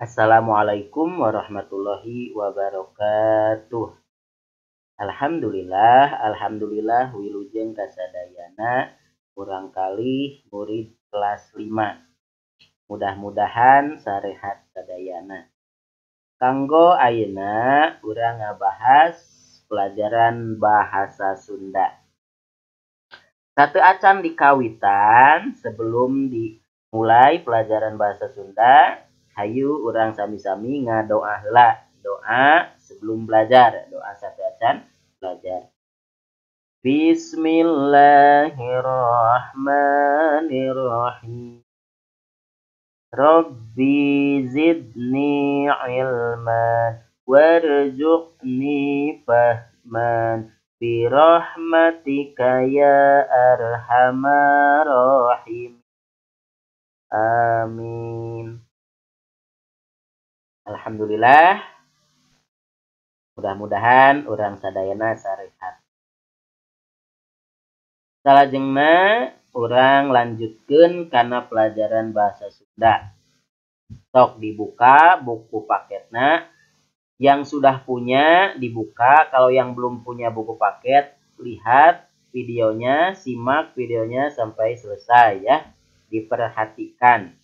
Assalamualaikum warahmatullahi wabarakatuh. Alhamdulillah, alhamdulillah wilujeng kasadayana kurang kali murid kelas 5. Mudah-mudahan sarehat sadayana. Kanggo ayeuna urang ngabahas pelajaran bahasa Sunda. Sateuacan dikawitan, sebelum dimulai pelajaran bahasa Sunda, hayu urang sami-sami ngadoa heula. Doa sebelum belajar, doa sateuacan belajar. Bismillahirrahmanirrahim. Rabbi zidni ilman warzuqni fahman birahmatika ya arhamar rahim. Amin. Alhamdulillah. Mudah-mudahan urang sadayana sarehat. Salajengna urang lanjutkeun kana pelajaran bahasa Sunda. Sok dibuka buku paketna. Yang sudah punya dibuka, kalau yang belum punya buku paket lihat videonya, simak videonya sampai selesai ya. Diperhatikan.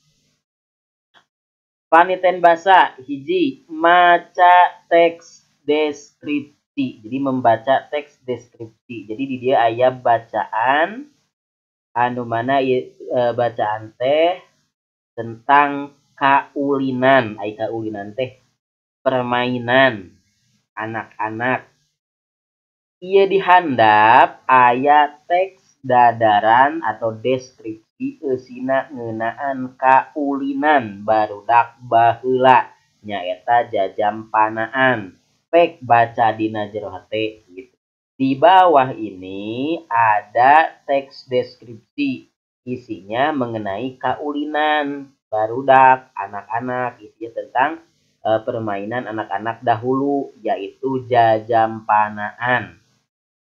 Paniten basa hiji, maca teks deskripsi. Jadi membaca teks deskripsi. Jadi di dia aya bacaan anu mana bacaan teh tentang kaulinan. Ai kaulinan teh permainan anak-anak. Ieu dihandap aya teks dadaran atau deskripsi eusina ngeunaan kaulinan barudak baheula nyaeta jajampanaan. Pek baca dina jero hate gitu. Di bawah ini ada teks deskripsi, isinya mengenai kaulinan barudak anak-anak, isinya tentang permainan anak-anak dahulu yaitu jajampanaan.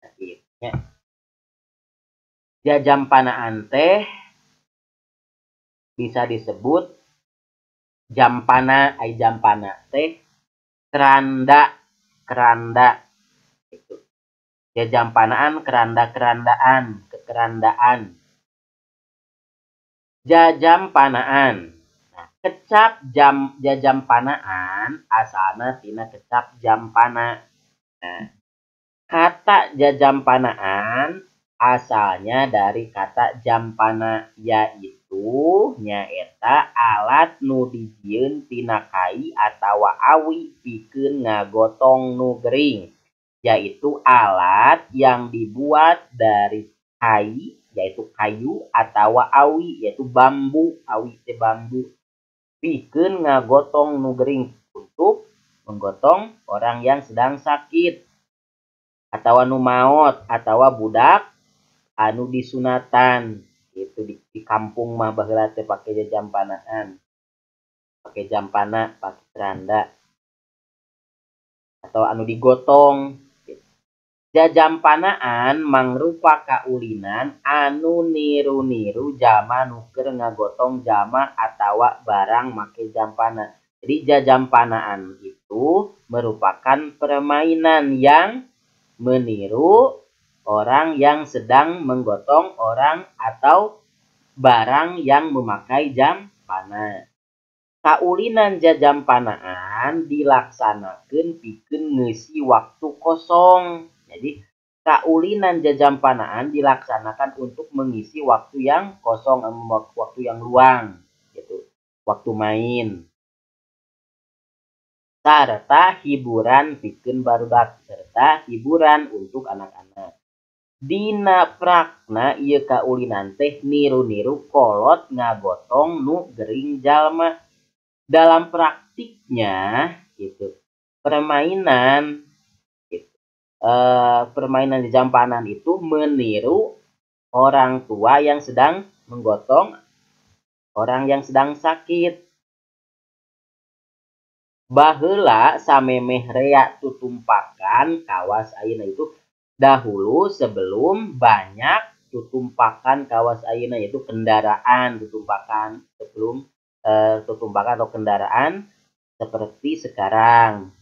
Nah, gitu ya. Jajampanaan teh bisa disebut jampana, ai jampana teh keranda, keranda gitu. Jajampanaan, keranda-kerandaan, kekerandaan. Jajampanaan. Nah, kecap jam jajampanaan asalna tina kecap jampana. Nah, kata jajampanaan asalnya dari kata jampana, yaitu nyaeta alat nu dijieun tina kai atawa awi pikeun ngagotong nu gering, yaitu alat yang dibuat dari kai, yaitu kayu, atawa awi, yaitu bambu, awi teh bambu, pikeun ngagotong nu gering, untuk menggotong orang yang sedang sakit atawa nu maot atawa budak anu disunatan. Itu di kampung mah baheula teh pake jajampanaan, pake jampana, pake keranda atau anu digotong. Jajampanaan mangrupa kaulinan anu niru-niru jalma nu keur ngagotong jalma atawa barang make jampana. Jadi jajampanaan itu merupakan permainan yang meniru orang yang sedang menggotong orang atau barang yang memakai jampana. Kaulinan jajampanaan dilaksanakeun pikeun ngeusi waktu kosong. Jadi kaulinan jajampanaan dilaksanakan untuk mengisi waktu yang kosong, waktu yang luang, gitu. Waktu main. Serta hiburan pikeun barudak, serta hiburan untuk anak-anak. Dina prakna ieu kaulinan teh niru-niru kolot ngagotong nu gering jalma. Dalam praktiknya gitu, permainan gitu, permainan jampanan itu meniru orang tua yang sedang menggotong orang yang sedang sakit. Baheula samemeh rea tutumpakan kawas ayeuna, itu dahulu sebelum banyak tutumpakan kawas ayeuna, yaitu kendaraan tutumpakan, sebelum tutumpakan atau kendaraan Seperti sekarang.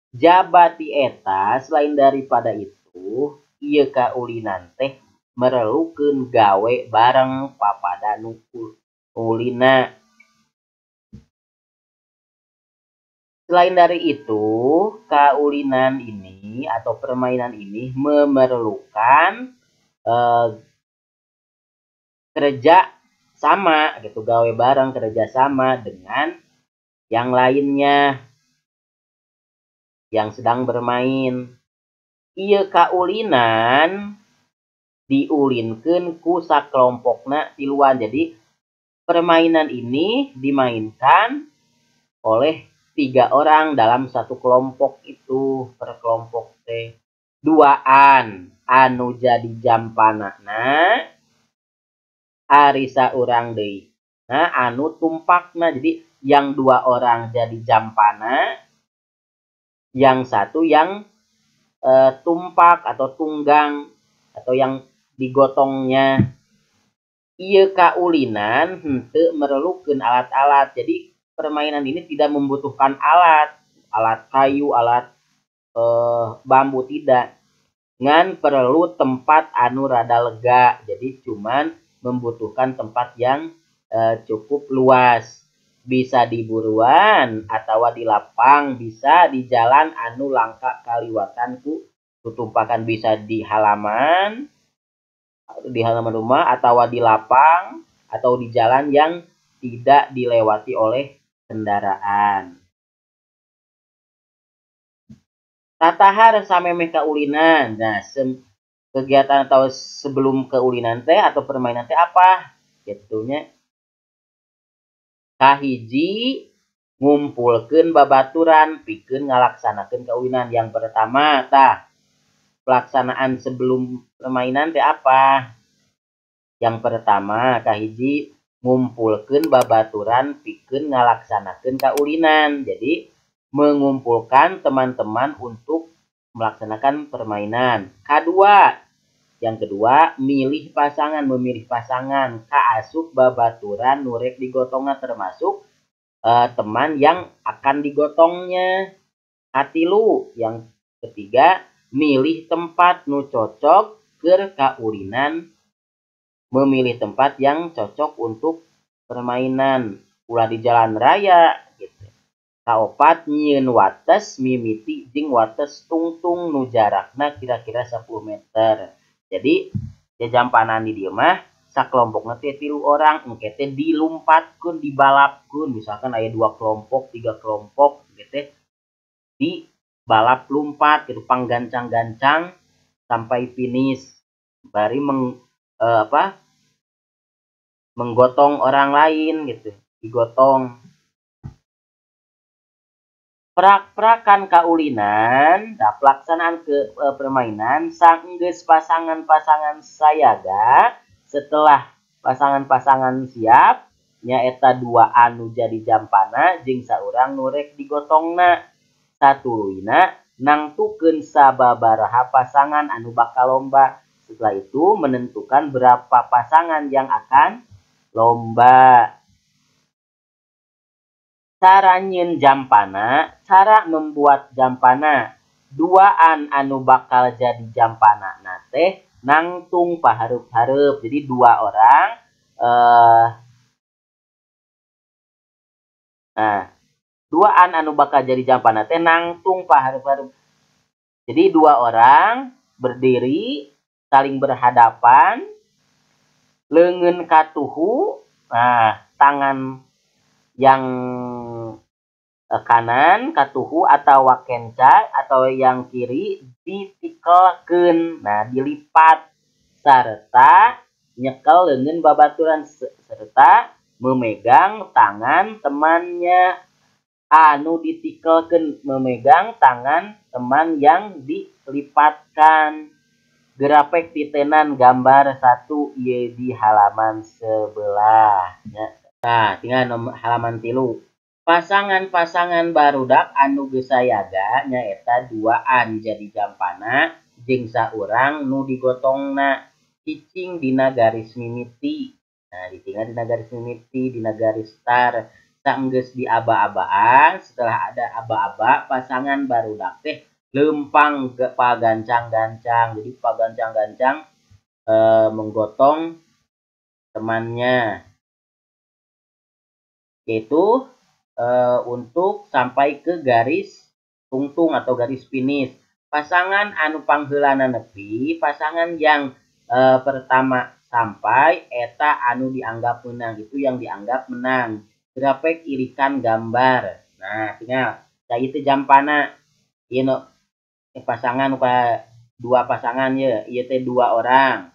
Jaba ti eta selain daripada itu, ieu kaulinan teh merelukeun gawe bareng papada nu ulina. Selain dari itu, kaulinan ini atau permainan ini memerlukan kerja sama gitu, gawe bareng, kerja sama dengan yang lainnya yang sedang bermain. Ieu kaulinan diulinkeun ku sakelompokna tiluan. Jadi permainan ini dimainkan oleh 3 orang dalam satu kelompok itu, per kelompok teh. Duaan anu jadi jampanana, ari saurang deui nah anu tumpakna. Jadi yang 2 orang jadi jampana, yang satu yang tumpak atau tunggang atau yang digotongnya. Ieu kaulinan henteu merelukeun alat-alat. Jadi permainan ini tidak membutuhkan alat, alat kayu, alat bambu, tidak. Ngan perlu tempat anu rada lega. Jadi cuman membutuhkan tempat yang cukup luas. Bisa di buruan atau di lapang, bisa di jalan anu langka kaliwatan ku tutumpakan, bisa di halaman rumah atau di lapang atau di jalan yang tidak dilewati oleh kendaraan. Tatahar samemeh kaulinan. Nah, kegiatan atau sebelum keulinan teh atau permainan teh apa? Gitunya. Kahiji ngumpulkeun babaturan pikeun ngalaksanakeun kaulinan. Yang pertama tah, pelaksanaan sebelum permainan teh apa? Yang pertama kahiji ngumpulkeun babaturan pikeun ngalaksanakeun kaulinan. Jadi mengumpulkan teman-teman untuk melaksanakan permainan. Kedua, yang kedua milih pasangan, memilih pasangan kaasup babaturan nu rek digotongna, termasuk teman yang akan digotongnya. Katilu, yang ketiga milih tempat nu cocok keur kaulinan, memilih tempat yang cocok untuk permainan, ulah di jalan raya gitu. Kaopat nyieun wates mimiti jeung wates tungtung nu jarakna kira-kira 10 meter. Jadi jajampanan di dieu mah sakelompokna teh 3 orang, engke teh dilumpatkeun, dibalapkeun. Misalkan aya 2 kelompok, 3 kelompok engke teh dibalap lumpat gitu, panggancang-gancang sampai finish. Bari menggotong orang lain gitu, digotong. Prak-prakan kaulinan, nah, pelaksanaan ke permainan sanggeus pasangan-pasangan sayaga. Setelah pasangan-pasangan siap, nyaeta 2 anu jadi jampana jeung saurang nu rek digotongna. Satuluyna nangtukeun sababaraha pasangan anu bakal lomba. Setelah itu menentukan berapa pasangan yang akan lomba. Cara nyieun jampana, cara membuat jampana. Duaan anu bakal jadi jampana na teh nangtung pahareup-hareup. Jadi 2 orang nah, duaan anu bakal jadi jampana teh nangtung pahareup-hareup. Jadi 2 orang berdiri saling berhadapan, leungeun katuhu, nah tangan yang kanan katuhu atau kenca atau yang kiri ditikelkeun, nah dilipat serta nyekel leungeun babaturan serta memegang tangan temannya anu ditikelkeun, memegang tangan teman yang dilipatkan. Grafik titenan gambar 1 ieu di halaman sebelah ya. Nah, tinggal nomor halaman 3. Pasangan-pasangan barudak anu geus sayaga nyaeta 2an jadi jampana jeung saurang nu digotongna cicing dina garis mimiti. Nah, ditinggal dina garis mimiti, dina garis star. Saenggeus diaba-abaan, setelah ada aba-aba, pasangan barudak teh lempang pagancang-gancang. Jadi pagancang-gancang menggotong temannya, yaitu untuk sampai ke garis tungtung atau garis finish. Pasangan anu pangheulana nepi, pasangan yang pertama sampai eta anu dianggap menang, itu yang dianggap menang. Grafik irikan gambar. Nah, tinggal saya itu jampana ieu nu pasangan dua pasangan ya, ieu teh dua orang.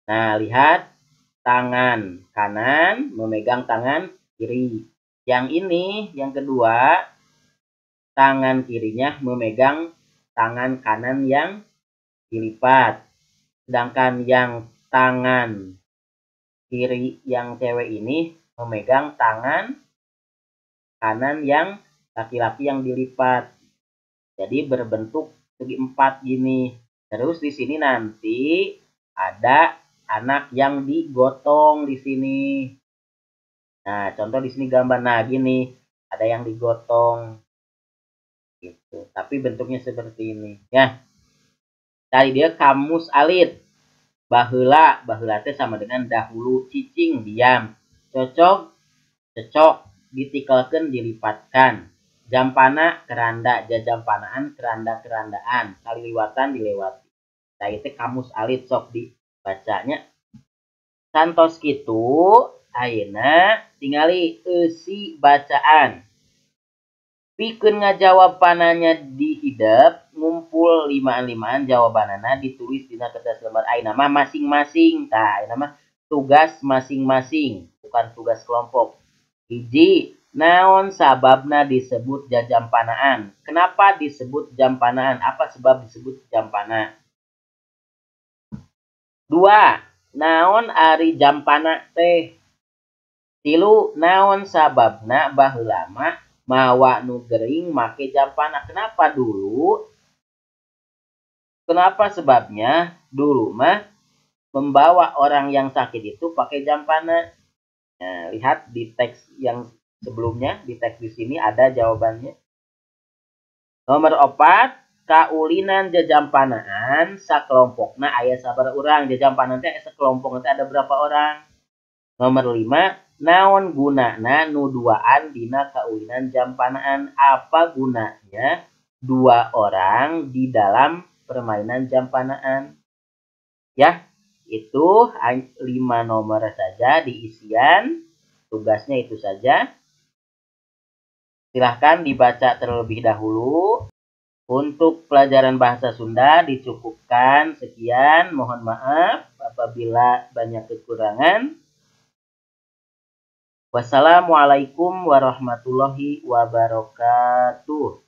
Nah, lihat tangan kanan memegang tangan kiri. Yang ini yang kedua, tangan kirinya memegang tangan kanan yang dilipat. Sedangkan yang tangan kiri yang cewek ini memegang tangan kanan yang laki-laki yang dilipat. Jadi berbentuk segi empat gini. Terus di sini nanti ada anak yang digotong di sini. Nah, contoh di sini gambar, nah gini, ada yang digotong. Gitu. Tapi bentuknya seperti ini, ya. Tadi dia kamus alit. Baheula, baheula teh sama dengan dahulu, cicing, diam. Cocok, cecok, ditikelkeun, dilipatkan. Jampana, keranda, jajampanaan, keranda-kerandaan, kaliliwatan, dilewati. Nah, itu kamus alit sok dibacanya. Santos kitu, ayeuna tingali eusi bacaan. Pikeun ngajawab pananya dihidep, ngumpul limaan-limaan jawabanana ditulis dina kertas lembar. Ayeuna mah masing-masing. Tah, ayeuna mah tugas masing-masing, bukan tugas kelompok. Hiji, naon sababna disebut jajampanaan? Kenapa disebut jampanaan? Apa sebab disebut jampana? Dua, naon ari jampana teh? Tilu, naon sababna baheula mah mawa nu gering make jampana? Kenapa dulu? Kenapa sebabnya dulu mah membawa orang yang sakit itu pakai jampana? Nah, lihat di teks yang sebelumnya, di teks di sini ada jawabannya. Nomor 4, kaulinan jajampanaan sakelompokna aya sabaraha urang. Jajampanaan teh sekelompok nanti ada berapa orang? Nomor 5, naon gunana nu duaan dina kaulinan jampanaan? Apa gunanya dua orang di dalam permainan jampanaan? Ya, itu 5 nomor saja diisian. Tugasnya itu saja. Silahkan dibaca terlebih dahulu. Untuk pelajaran bahasa Sunda dicukupkan sekian. Mohon maaf apabila banyak kekurangan. Wassalamualaikum warahmatullahi wabarakatuh.